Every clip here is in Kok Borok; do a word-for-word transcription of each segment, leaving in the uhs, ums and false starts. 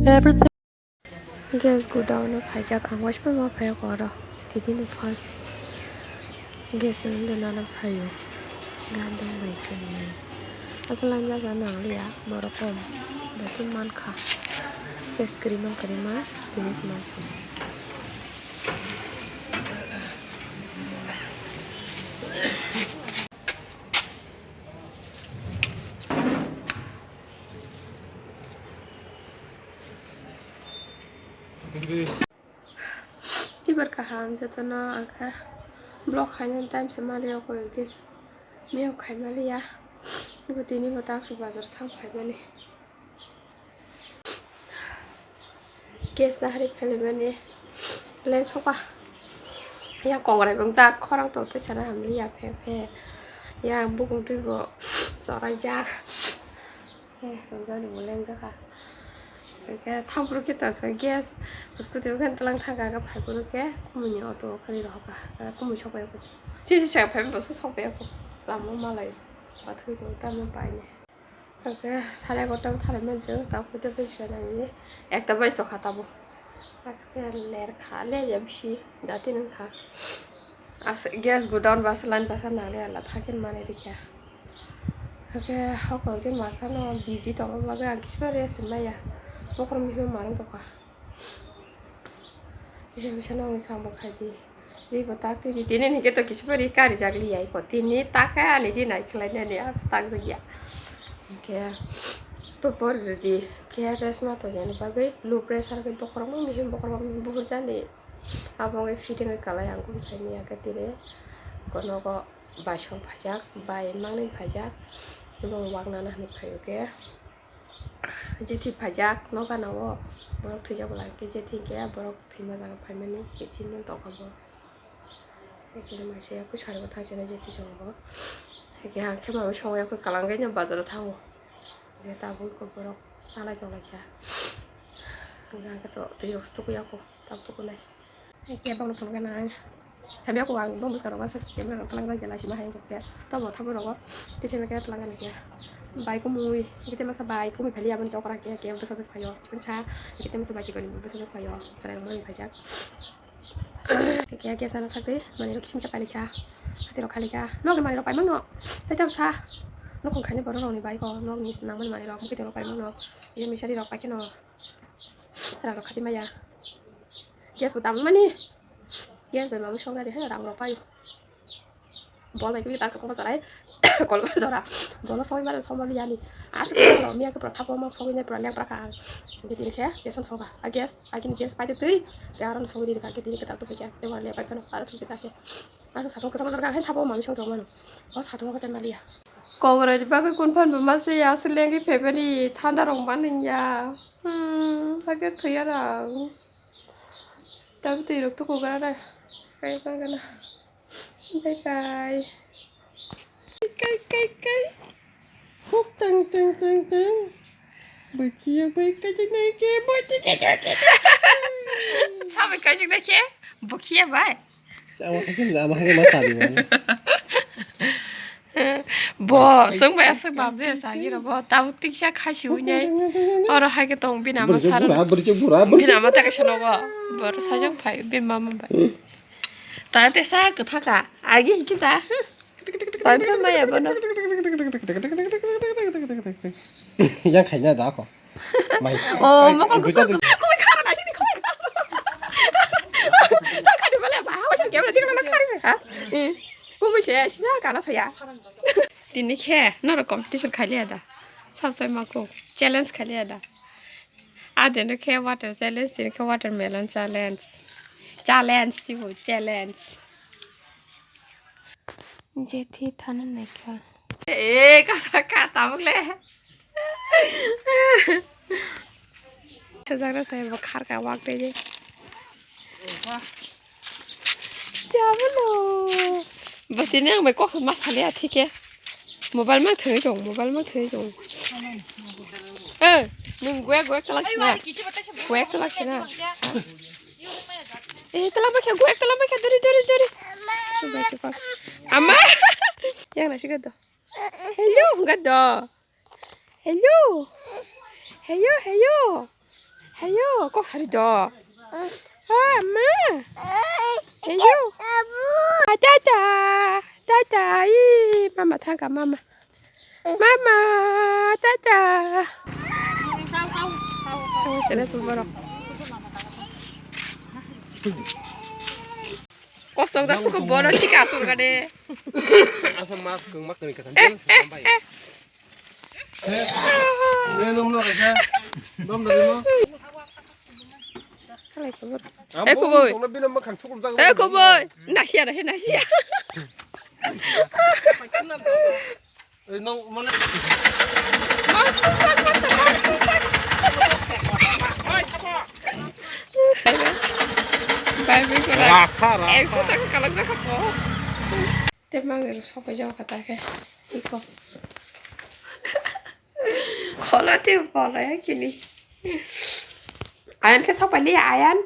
Gas godown o khaijak, ang waisa ma phai koro. Tini ni first gas ni nana phaio. Gandung bai khe nai. Asal ang jaga nang liya, borok kom. Datum mankha. Gas kwrwi man kwrwi ma, tini se mansu. Tibar kaham jotono, ang kha vlog khainani time se maliya, koi ekdin miyok khai maliya. Ibo tini bo tak se bazar thang phaimani. Gas nahari phaimani leng soka. Yang kongrai bung tak khorang to twi sana hamliya phe phe. Yang bukung twi bo chorai jak. Eh, gari bo lengjak kha. Hwnkhe thampru khe ta sa gas, scooty bo khe tlang thang kha, phai phuru khe kumui ni auto o khe ri rw kha, kumui sok bai kho. Chi chi sa phai bo sok bai kho. Lama malai bathwi tong tamo bai ni. Hwnkhe sare egarota thalai man jeng, ta koi ta bai sika nani ekta bai tokha tabo. Aske ler kha, ler ya bisi dati nang kha. As gas godown basa line basa nang le ala thakin mani rikha. Hake hokol din makhano busy tongma bagwi ang kisa rest maya. Bokhorok mihima manwi tongkha. Kisa misa nokni samung khai di. Ri bo tak twi di. Tini ni khe to kisa ri kari jak li ya iko. Tini tak khe ani ri nai khlai nani ars tak jak ya. Hake to por di. Khe rest ma to yani bagwi low pressure khe bokhorok mihim bokhorok mihim buhur jani. Abo wngwi fitting wngwi kalai ang kunu saimanya khe tini nogo bai song phaijak, bai mangni phaijak, abo wng wak nana hinwi phaio khe jethi phaijak nokha nango borok thwijak bwla khe jethi hinkhe borok thwima jaga phaimani khe chini tongkha bo khe chini maisa yakui sari bo thang chini jethi chwng bo khe ang khe mami song yakui kwlangwi bazaro thango khe tabuk borok salai tonglaikha hwnkhe ang khe to twi rok se tukuya kho tabuk tukunai. Khe bangno phunukgana ang. Sabi ako ang bang bwskango masa camera rok twlangjak ya laisima hai wngkha khe. Tobo thabo rogo tei simi khe twlangjak khe. Bai kumui, khe masa bai kumui phali aboni khe okra khe, khe bwsajak phaio. Chikon sa, khe masa bai chikon bwsajak phaio. Chwrai rok mani phaijak. Khe khe sana thakti, mani rok kisim sa palikha. Hati rok khalikha. Nokni mani rok paimang no. Tai tam sa. Nokong khaini borok rokni bai ko, nokni nangmani mani rok, mukitwi rok paimang no. Ye misari rok paikhe no. Rang rok khati maya. Gas bo tamo mani. Gas bai mamo song nari he rang rok pai. Bol bai kibik tak kosong bacharai. Kol bacharai. Bol song mari song mari yani. Asuk kol miya ke pura thapo ma song ne pura leng pura ka. Jadi ni khe gas song ba. A gas, a kini gas pai de tui. Ya ron song di ka ke tini ke tak tu ke. Te wale pai kan para tu ke ta ke. Asuk satung kosong bacharai kan thapo mami song mano. O satung ko te mali ya. Kok rok ni bagwi kun phan bo ma se ya seleng ke phe bani thanda rok man ya. Hmm, hake thwi ya rang. Tabi twi rok tuku gra rai. Kai sang gana. Bye bye. Kai, kai, kai. Huk tang, tang, tang, tang. Bwkhiya bai kai nai ke, bwkhiya kai, kai, kai. Sabai kai jik nai ke, bwkhiya bai. Ama hai ke, ama hai ke ma sadi mani. Bo, sung bai asuk bab je sa giro bo, tau tiksa khasi unyai. Oro hai ke tong bini ama sar. Bura, bura, bura, bura. Bini ama ta kaisa nogo. Bor sajang phai, bini mama bai. Ta te sa kwtha ka. Agi hiki ta. Pai pha maya bono. Yang khaina da ko. Mai. Oh, mokol kusuk. Koi khara na sini koi khara. Ta khani bale ba, hawa sini camera dikna na khari ha. Eh. Kumui se sina kana saya. Tini khe noro competition khailiya da. Sabsai mako challenge khailiya da. Adeno khe water challenge, tini khe watermelon challenge. Challenge tibo challenge. Jethi thana naikha. Eh, kasa ka tabuk le. Sajak na sai bo khar ka wak de. Jabalo. Batini ang bai kok ma sali athike. Mobile ma thwngwi tong, mobile ma thwngwi tong. Eh, nung guek guek talak sina. Guek talak sina. Eh, talak bakhe, guek talak bakhe, duri, duri, duri. Ama. Yang nasi gado. Hello, gado. Hello. Hello, hello. Hayo, kok hari do. Ah, ma. Hayo. Ah, tata. Tata. Ih, mama thangka, mama. Mama, tata. Oh, sila tu borok. Kostok jak suko bono chika asur gade. Asa mas kung mak kani katan. Eh, eh, eh. Eh, nom na kaisa. Nom na mo. Kalai kubur. Eh, kubur. Songna bilam ma khang thukum jak. Eh, kubur. Nasia, nasia, nasia. Eh, nong mane. Bye, bye. Bye, bye, kurang. Rasa, rasa. Ekso taka kalak jaka po. Te mangi ro sopai jawa kata ke. Iko. Khola te pora ya kini. Ayan ke sopai le ayan.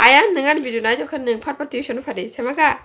Ayan nungan video nai jokha nung phat phat tuition phadi. Semaka.